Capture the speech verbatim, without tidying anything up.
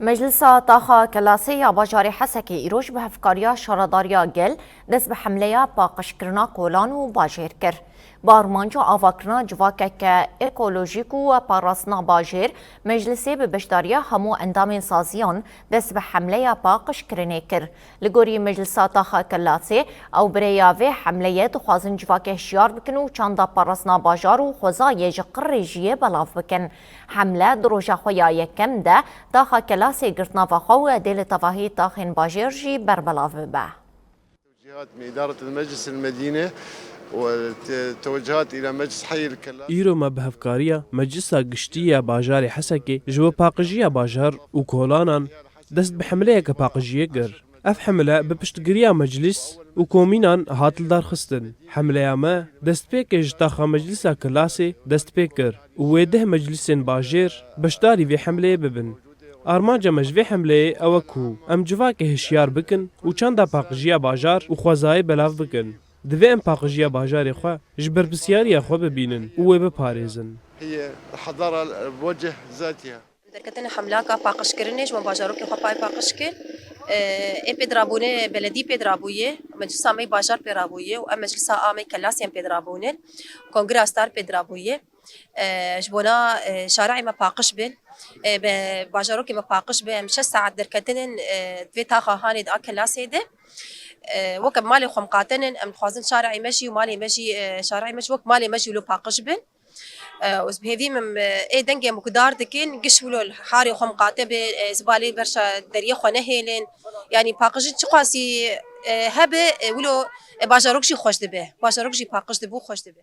Meclisa Taxa Kelasê ya bajarê Hesekê îroj bi hevkariya Şaredariya Gel dest bi hemleya paqijkirina kolan û bajêr kir. Bi armanca avakirina civakeke ekolojîk û parastina bajêr, meclisê bi beşdariya hemû endamên saziyan dest bi hemleya paqijkirinê kir. Li gorî Meclisa Taxa Kelasê, ew bi rêya vê hemleyê dixwazin civakê hişyar bikin û çanda parastina bajar û xwezayê ji qirrê jiyê belav bikin. Hemle di roja xwe ya yekem de taxa Kelasê girt nava xwe û dê li tevahî taxên bajêr jî berbelav bibe. توجيهات من إدارة المجلس المدينة وتوجهات إلى مجلس حي الكلاسي. Îro me bi hevkariya Meclisa Giştî ya Bajarê Hesekê ji bo paqijiya bajar û kolanan dest bi hemleyeke paqijiyê kir. Ev hemle bi piştgiriya meclis û komînan hat lidarxistin. Hemleya me destpêkê ji taxa Meclisa Kilasê dest pê kir û wê deh meclisên bajêr beşdarî vê hemleyê bibin. Armanca me ji vê hemleyê ew e ku em civakê hişyar bikin û çanda paqijiya bajar û xwezayê belav bikin. Divê em paqijiya bajarê xwe ji berpirsyariya xwe bibînin û wê biparêzin. هي الحضارة بوجه ذاتها. Derketine hemlaka paqijkirinê ji bo bajarokê xwe pay paqij kir. Ê pê dirabûne beledî pê dirabûye, meclisa me bajar pê rabûye û em meclisa a me kelasiyan pê dirabûne. Kongra star pê dirabûye. Ê, ji bona, ê, şareê me paqij bin. Ê, be bajarokê me paqij bin. Em şeş saet derketinin, ê, vê taxa hanê de a kelasê de. Ê, wek em malê xwe miqatinin, em dixwazin şareê me jî û malê me jî, ê, şareê me jî wek malê me jî wilo paqij bin. Ê, û ez bi hêvî min, ê, dengê em guhdar dikin, giş wilo harê xwe miqate be, ê, zibalê berşa deriyê xwe nehêlin. Yanî paqijin çiqasî, ê, hebe, ê, wilo, ê, bajarok jî xweş dibe. Bajarok jî paqij dibe û xweş dibe.